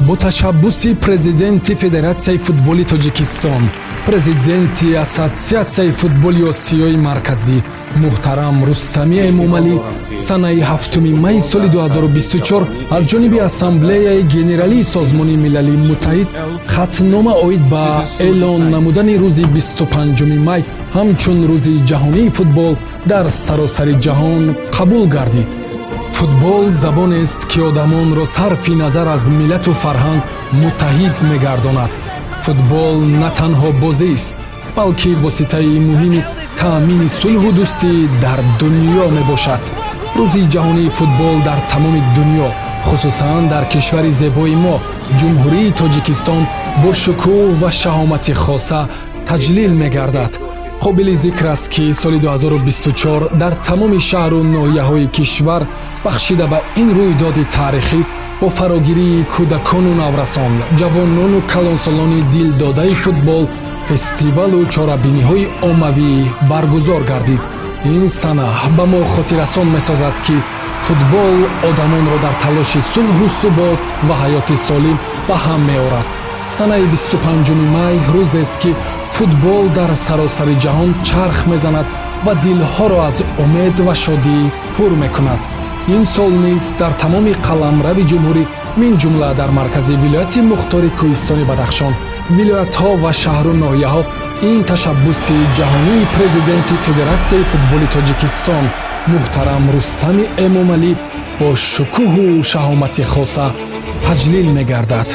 Бо ташаббуси президенти Федератсияи футболи Тоҷикистон, президенти Ассотсиатсияи футболи Осиёи Марказӣ муҳтарам Рустами Эмомалӣ санаи 7 майи соли 2024 аз ҷониби Ассамблеяи Генералии Созмони Милали Муттаҳид хатнома оид ба эълон намудани рӯзи 25 май ҳамчун Рӯзи ҷаҳонии футбол дар саросари ҷаҳон қабул гардид. Футбол забонест, ки одамонро сарфи назар аз миллату фарҳанг муттаҳид мегардонад. Футбол на танҳо бозист, балки воситаи муҳими таъмини сулҳу дӯстӣ дар дунё мебошад. Рӯзи ҷаҳонии футбол дар тамоми дунё, хусусан дар кишвари зебои мо, Ҷумҳурии Тоҷикистон, бо шукӯҳ ва шаҳомати хоса таҷлил мегардад. Қобили зикр аст, ки соли 2024 дар тамоми шаҳру ноҳияҳои кишвар бахшида ба ин рӯйдоди таърихӣ бо фарогирии кӯдакону наврасон, ҷавонону калонсолони дилдодаи футбол фестивалу чорабиниҳои оммавӣ баргузор гардид. Ин сана ба мо хотиррасон месозад, ки футбол одамонро дар талоши сулҳу субот ва ҳаёти солим ба ҳам меорад. Санаи 25 май рӯзест, ки футбол дар саросари ҷаҳон чарх мезанад ва дилҳоро аз умед ва шодӣ пур мекунад. Имсол низ дар тамоми қаламрави ҷумҳурӣ, мин ҷумла дар маркази вилояти мухтори Кӯҳистони Бадахшон, вилоятҳо ва шаҳру ноҳияҳо ин ташаббуси ҷаҳонии президенти Федератсияи футболи Тоҷикистон муҳтарам Рустами Эмомалӣ бо шукӯҳу шаҳомати хоса таҷлил мегардад.